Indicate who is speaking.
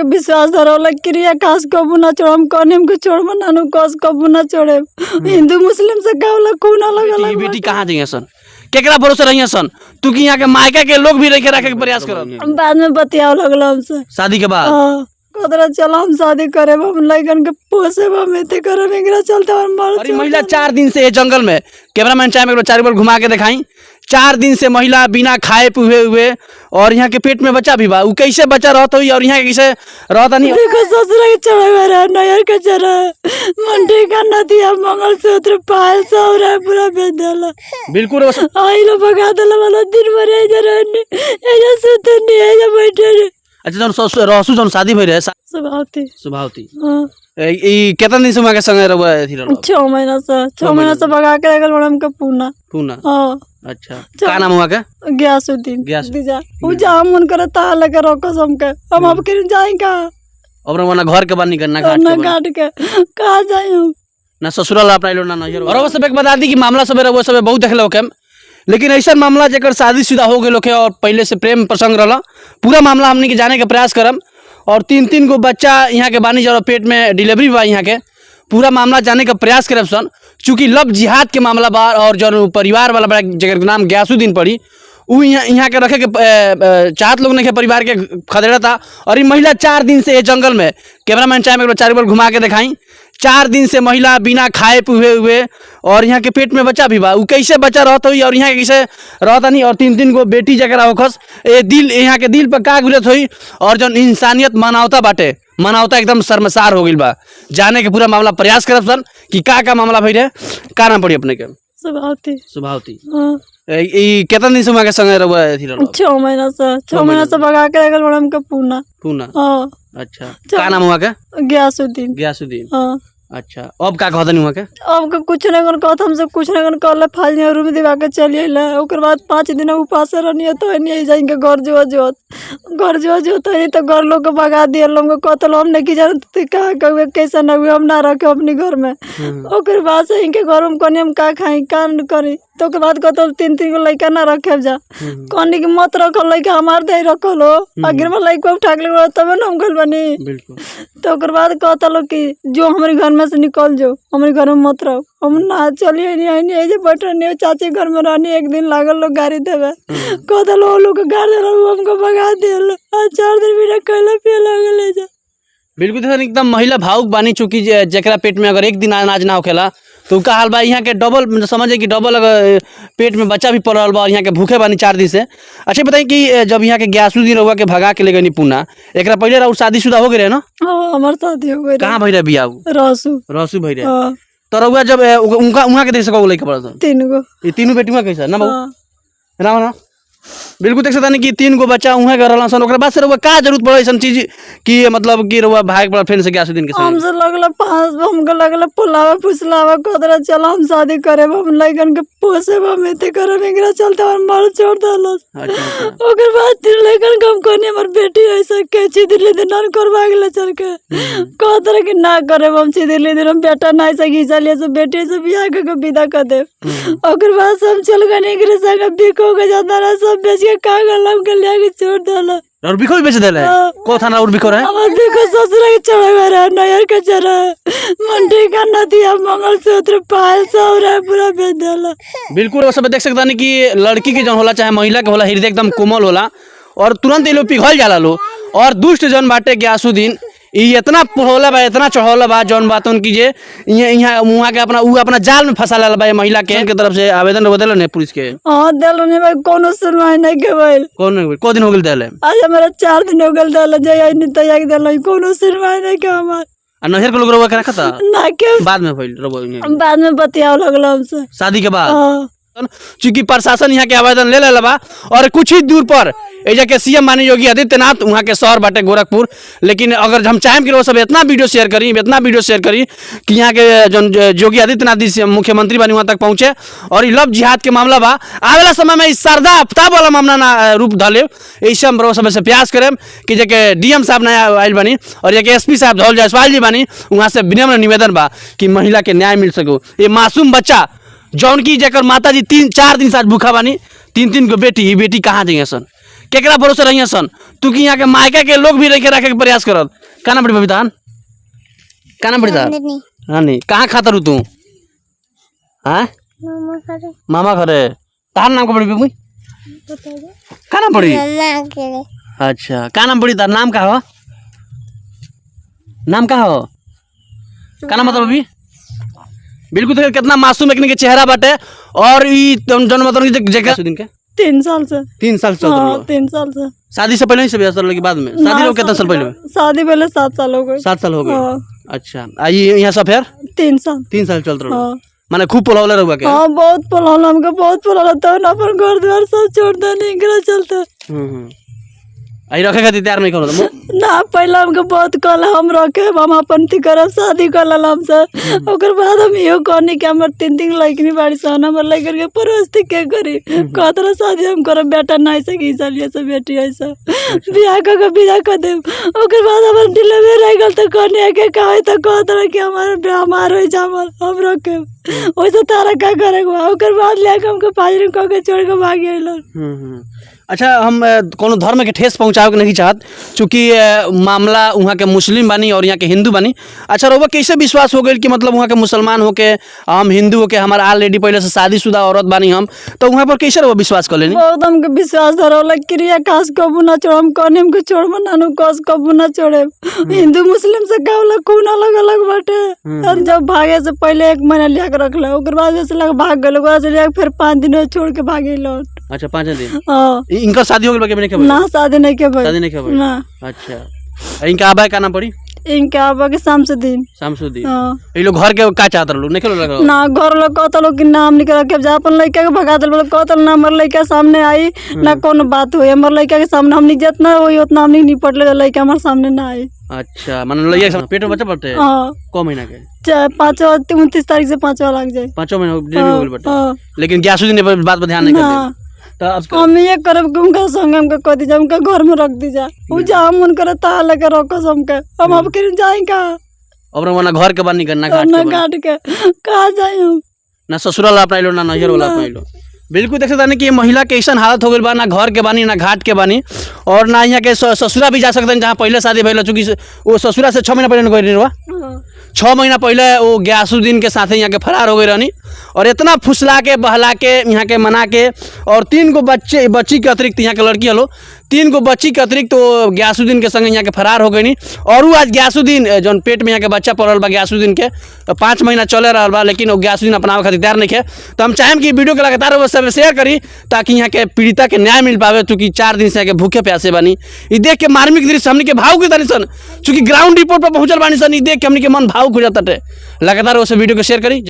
Speaker 1: विश्वास धरौला क्रिया खास कबू ना छोड़, हम कहनी हमके छोड़बो नानू कस कबू ना छोड़े। हिंदू मुस्लिम से का होला, खून अलग
Speaker 2: बेटी
Speaker 1: अलग।
Speaker 2: बेटी कहाँ जाइए सन, केकरा भरोसे रहिए सन? तू कि यहाँ के मायका के लोग भी रखे रखे के प्रयास करत।
Speaker 1: बाद में बतियाव लगल हमसे।
Speaker 2: शादी के बाद?
Speaker 1: हाँ, कहत चलो हम शादी करे, हम लइकन के पोसे, हम एते करब, एकरा चलते हमर मर्द
Speaker 2: और ये महिला 4 दिन से ये जंगल में, कैमरामैन चाहे एक 4 बार घुमा के दिखाई, 4 दिन से महिला बिना खाए पिए हुए और यहाँ के पेट में बच्चा भी बा, उ कैसे बच्चा रहत हुई और यहाँ के कैसे रहता नहीं।
Speaker 1: देखो ससुर के चढ़ा रहा, नैहर के चढ़ा, मंडी का नदिया, मंगलसूत्र, पायल सब रहा, पूरा बेच देला।
Speaker 2: बिल्कुल वो
Speaker 1: आई लो भगा देला वाला, दिन भर एजा रहनी, एजा सुतनी, एजा बैठे रहे।
Speaker 2: अच्छा, जौन ससुर रहसु जौन शादी भई रहे
Speaker 1: सुभावती।
Speaker 2: सुभावती।
Speaker 1: हाँ।
Speaker 2: ई केतना दिन से वहाँ के संगे रहुआ अथी रहल?
Speaker 1: 6 महीना से, 6 महीना से भगा के रखल बड़ा हमके पूना।
Speaker 2: पूना।
Speaker 1: हाँ।
Speaker 2: अच्छा, का नाम हुआ के?
Speaker 1: गयासुद्दीन।
Speaker 2: गयासुद्दीन।
Speaker 1: दीजा उ जहाँ मन करे तहाँ लेके रखस हमके, हम अब के जाई का?
Speaker 2: अब ना घर के बानी ना घाट
Speaker 1: ना
Speaker 2: के बानी।
Speaker 1: घाट के कहाँ जाई हम?
Speaker 2: ना ससुराल अपना लो ना नैहर। और वो सब एक बता दी कि मामला सब वो सब बहुत देखल होके, लेकिन ऐसा मामला जेकर शादीशुदा हो गए होके और पहले से प्रेम प्रसंग रहा, पूरा मामला हमनी के जाने के प्रयास करम। और 3-3 गो बच्चा यहाँ के बानी जरा पेट में डिलीवरी बा, यहाँ के पूरा मामला जाने का प्रयास करब सन। चूँकि लव जिहाद के मामला बा और जौन परिवार वाला बड़ा जेकर नाम गयासुद्दीन पड़ी, उ यहाँ के रखे के चाहत लोग नहीं के परिवार के खदेड़ा था। और ये महिला 4 दिन से ये जंगल में, कैमरामैन चाहे एक 4 बार घुमा के दिखाई, 4 दिन से महिला बिना खाए पिए हुए और यहाँ के पेट में बच्चा भी बा, उ कैसे बच्चा रहत हुई और यहाँ के कैसे रहता नहीं। और 3-3 गो बेटी जकरा होखस, ए दिल यहाँ के दिल पर का गुजरत हुई और जौन इंसानियत मानवता बाटे, मानवता एकदम शर्मसार हो गई बा। जाने के पूरा मामला प्रयास करब सन कि का का मामला भई रहे। का नाम पड़ी अपने के?
Speaker 1: सुभावती।
Speaker 2: सुभावती।
Speaker 1: हाँ।
Speaker 2: ई केतना दिन से वहाँ के संगे रहुआ अथी रहल?
Speaker 1: 6 महीना से, 6 महीना से भगा के रखल बड़ा हमके पूना।
Speaker 2: पूना।
Speaker 1: हाँ।
Speaker 2: अच्छा, का नाम हुआ के?
Speaker 1: गयासुद्दीन।
Speaker 2: गयासुद्दीन।
Speaker 1: हाँ।
Speaker 2: अच्छा, अब का कहतनी वहाँ के?
Speaker 1: अब के कुछ नहीं कर कहत, हमसे कुछ नहीं कर कहले, फाइल रूम दिवा के चली अइले। ओकर बाद 5 दिन उपास रहनी तो नहीं जाएंगे घर जो जो घर जो जो तो तो घर लोग के भगा दिए। लोग के कहत हम नहीं जानते कहाँ के हुए कैसे न हुए, हम ना रखे अपने घर में। ओकर बाद से इनके घर में कहनी हम का खाई का न करी, तो ओकर बाद कहत 3-3 गो लड़का ना रखे जा, कहनी कि मत रखल लड़का हमार दे रखल हो, अगर में लड़का उठा के ले तब न हम गइल बनी।
Speaker 2: बिल्कुल।
Speaker 1: तो ओकर बाद कहता लोग कि जो हमारे घर में से निकल जाओ, हमारे घर में मत रहो। हम ना चलिए नहीं आई नहीं, बैठल नहीं चाची घर में रहनी। एक दिन लागल लोग गाड़ी देवे, कहता लोग लोग गाड़ी देवे, हमको भगा दिल। आज 4 दिन बिना कैला पियला हो गेलै जा।
Speaker 2: बिल्कुल देखो, एकदम महिला भावुक बानी, चूँकि जेकरा पेट में अगर एक दिन अनाज ना होखेला तो का हाल बा। यहाँ के डबल मतलब समझे कि डबल अगर पेट में बच्चा भी पड़ रहा बा और यहाँ के भूखे बानी 4 दिन से। अच्छा बताइए कि जब यहाँ के गयासुद्दीन रहुआ के भगा के ले गई पूना, एकरा पहले राउर शादीशुदा हो गए रहे ना?
Speaker 1: हाँ, हमार शादी हो गई।
Speaker 2: कहाँ भई रहे बियाह?
Speaker 1: रहसू।
Speaker 2: रहसू भई रहे।
Speaker 1: हाँ।
Speaker 2: तो रहुआ जब उनका उहाँ के देख सको लइका पड़ा था?
Speaker 1: 3 गो।
Speaker 2: ये तीनों बेटी उहाँ कैसा ना बहू?
Speaker 1: हाँ।
Speaker 2: ना ना बिल्कुल देख सकता नहीं कि 3 गो बच्चा उहाँ के रहलन सन। ओकरा बाद से रहुआ का जरूरत पड़े ऐसन चीज कि मतलब कि रहुआ भाग पड़ा फिर से गयासुद्दीन के संग?
Speaker 1: हमसे लगल पास, हमको लगल पुलावा फुसलावा, कहत चलो हम शादी करे, हम लइकन के पोसे, हम एते करब, एकरा चलते हमर मर्द छोड़ देलस।
Speaker 2: अच्छा, अच्छा।
Speaker 1: ओकर बाद 3 लइकन के हम कहनी हमर बेटी ऐसा के छिदली दिन नन करवा गेल चल के, कहत रहे कि ना करे हम छिदली दिन, हम बेटा ना ऐसा घिसा लिया से बेटी से बियाह कर के विदा कर देब। ओकर बाद से हम चल गए एकरे संग बिको के जाता रहा, सब बेच के का गल हमके ले के छोड़ देला।
Speaker 2: और बिको भी बेच देले?
Speaker 1: हाँ।
Speaker 2: को थाना और बिको रहे?
Speaker 1: हमार बिको ससुर के चढ़ा रहा, नैहर के चढ़ा, मंडी का नदिया, मंगलसूत्र, पायल सब रहा, पूरा बेच देला।
Speaker 2: बिल्कुल वो सब देख सकता नहीं कि लड़की के जौन होला चाहे महिला के होला, हृदय एकदम कोमल होला और तुरंत ये लोग पिघल जाला लो। और दुष्ट जौन बाटे गयासुद्दीन ई इतना पोहला बा, इतना चढ़ौला बा जौन बात उनकी जे यहाँ वहाँ के अपना उ अपना जाल में फंसा लेला बा। ये महिला के तरफ से आवेदन देल ने पुलिस के?
Speaker 1: हाँ देल ने भाई, कोनो सुनवाई नहीं के भइल।
Speaker 2: कौन को दिन हो गेल देले?
Speaker 1: आज हमारा 4 दिन हो गेल देले, जे आई नहीं तैयार देले, कोनो सुनवाई नहीं के हमार।
Speaker 2: आ नैहर के लोग रउआ के रखता?
Speaker 1: ना के
Speaker 2: बाद में भइल रउआ इहाँ।
Speaker 1: बाद में बतियाव लगल हमसे
Speaker 2: शादी के बाद।
Speaker 1: हाँ।
Speaker 2: चूँकि प्रशासन यहाँ के आवेदन ले लेला बा और कुछ ही दूर पर एजा के सीएम माननीय योगी आदित्यनाथ वहाँ के शहर बाटे गोरखपुर। लेकिन अगर हम चाहें कि वो सब इतना वीडियो शेयर करी, इतना वीडियो शेयर करी कि यहाँ के जौन योगी आदित्यनाथ जी मुख्यमंत्री बानी वहाँ तक पहुँचे। और ये लव जिहाद के मामला बा, आवेला समय में इस शारदा आफ्ताब वाला मामला ना रूप धले, ऐसे हम रउआ सब से प्रयास करें कि जेके डीएम साहब नया आयल बानी और जेके एसपी साहब धवल जायसवाल जी बानी, वहाँ से विनम्र निवेदन बा कि महिला के न्याय मिल सको। ये मासूम बच्चा जौन की जेकर माता जी 3-4 दिन से आज भूखा बानी, 3-3 गो बेटी, ये बेटी कहाँ जाइए सन? केकरा भरोसे रहिए सन तू कि यहाँ के मायका के लोग भी रह के रखे के प्रयास करत। का नाम पड़ी बबीतान? का नाम पड़ी तार? रानी। कहाँ खाता रू तू? हाँ मामा घरे। तार नाम का पड़ी बेबी? का नाम पड़ी? अच्छा का नाम पड़ी तार? नाम का हो? नाम का हो? का नाम मतलब अभी? बिल्कुल देखिए कितना मासूम एकनी के चेहरा बाटे और ई जौन मतलब कि जेकरा दिन के
Speaker 1: 3 साल से।
Speaker 2: 3 साल से चल
Speaker 1: हाँ
Speaker 2: रहलो।
Speaker 1: 3 साल से।
Speaker 2: शादी से पहले ही से ब्याह चल के बाद में? शादी हो कितना साल पहले?
Speaker 1: शादी पहले 7 साल हो गए।
Speaker 2: 7 साल हो गए।
Speaker 1: हाँ।
Speaker 2: अच्छा आ ये यहाँ सब फिर
Speaker 1: 3 साल।
Speaker 2: 3 साल चलत रहो।
Speaker 1: हाँ।
Speaker 2: माने खूब पोलावले रहुआ के?
Speaker 1: हाँ बहुत पोलावला, हमके बहुत पोलावला, तब ना अपन घर द्वार सब छोड़ देनी एकरा चलते।
Speaker 2: आई रखे खातिर तैयार नहीं करो
Speaker 1: ना पहले हमके बहुत कहल हम रखे हम अपन थी करब शादी कर लल हमसे, ओकर बाद हम इहो कहनी कि हमर 3-3 लड़की बाड़ी सन, हमर लड़कन के परस्ती के करी, कहत रहे शादी हम करब बेटा नहीं सकी साल से बेटी ऐसा बियाह कर के विदा कर देब। ओकर बाद हमर डिलीवरी रह गेल तो कहनी के कहे तो कहत रहे कि हमार हमार हो जामल हम रखे वैसे तारा का करे। ओकर बाद ले के हमके पाजरी कह के छोड़ के भाग गेलन।
Speaker 2: अच्छा हम कोनो धर्म के ठेस पहुंचावे के नहीं चाहत, चूँकि मामला वहाँ के मुस्लिम बानी और यहाँ के हिंदू बानी। अच्छा रउआ कैसे विश्वास हो गई कि मतलब वहाँ के मुसलमान होके हम हिंदू होके हमारा ऑलरेडी पहले से शादीशुदा औरत बानी हम, तो वहाँ पर कैसे रउआ विश्वास कर लेनी?
Speaker 1: बहुत हमके विश्वास धरौला क्रिया कास कबू ना छोड़, हम कहनी हमके छोड़बो नानू कस कबू ना छोड़े। हिंदू मुस्लिम से का होला खून अलग अलग बाटे। और जब भागे से पहले 1 महीना लिया के रखल, ओकर बाद से लग भाग गए, ओकरा से लिया के फिर 5 दिन छोड़ के भागे लौट।
Speaker 2: अच्छा 5 दिन।
Speaker 1: हाँ।
Speaker 2: इनकर शादी हो गइल बा के नहीं?
Speaker 1: ना शादी नहीं के भाई।
Speaker 2: शादी नहीं के भाई।
Speaker 1: ना।
Speaker 2: अच्छा इनका आबा का नाम पड़ी?
Speaker 1: इनके आबा के शमसुद्दीन।
Speaker 2: शमसुद्दीन।
Speaker 1: हाँ।
Speaker 2: ये लोग घर के का चाहत रहलो? नहीं खेलो
Speaker 1: ना घर लोग कहत लोग कि नाम निकल के जा अपन लड़का के भगा दिल, कहत ना हमर लड़का सामने आई ना कोनो बात होई, हमर लड़का के सामने हमनी जितना होई उतना हमनी निपट ले, लड़का हमारे सामने ना आई।
Speaker 2: अच्छा माने लड़का के पेट में बच्चा पड़ते?
Speaker 1: हाँ।
Speaker 2: कौ महीना के?
Speaker 1: 5वां 29 तारीख से 5वां लग जाए।
Speaker 2: 5वां महीना डिलीवरी हो गेल बटे।
Speaker 1: हाँ।
Speaker 2: लेकिन ग्यासुद्दीन पर बात पर ध्यान नहीं कर तो अब
Speaker 1: हम ये करब कि उनका संग हमके कह दीजा, उनका घर में रख दीजा, उ जहाँ मन करे तहाँ लेके रखो हमके, हम अब फिर जाए कहाँ?
Speaker 2: अब ना घर के बानी ना घाट
Speaker 1: ना
Speaker 2: के
Speaker 1: घाट के कहाँ जाए हम?
Speaker 2: ना ससुराल अपना लो ना नैहर वाला अपना लो। बिल्कुल देख सकते कि ये महिला के ऐसा हालत हो गई बा, ना घर के बानी ना घाट के बानी और ना यहाँ के ससुरा भी जा सकते हैं जहाँ पहले शादी भइल, चूँकि वो ससुरा से 6 महीना पहले गई रहा। 6 महीना पहले वो ग्यासुद्दीन के साथे यहाँ के फरार हो गई रहनी और इतना फुसला के बहला के यहाँ के मना के और 3 गो बच्चे बच्ची के अतिरिक्त यहाँ के लड़की हलो 3 गो बच्ची के अतिरिक्त वो ग्यासुद्दीन के संग यहाँ के फरार हो गई। और वो आज ग्यासुद्दीन जौन पेट में यहाँ के बच्चा पड़ल बा ग्यासुद्दीन के 5 महीना चले रहा बा, लेकिन वो ग्यासुद्दीन अपनावे खातिर तैयार नहीं है। तो हम चाहें कि वीडियो के लगातार वो सब शेयर करी ताकि यहाँ के पीड़िता के न्याय मिल पावे, चूँकि 4 दिन से यहाँ के भूखे प्यासे बानी। ये देख के मार्मिक दृश्य हमनी के भावुक तानी सन, चूँकि ग्राउंड रिपोर्ट पर पहुँचल बानी सन, ये देख के हमनी के मन भावुक हो जाता है। लगातार वो सब वीडियो को शेयर करी।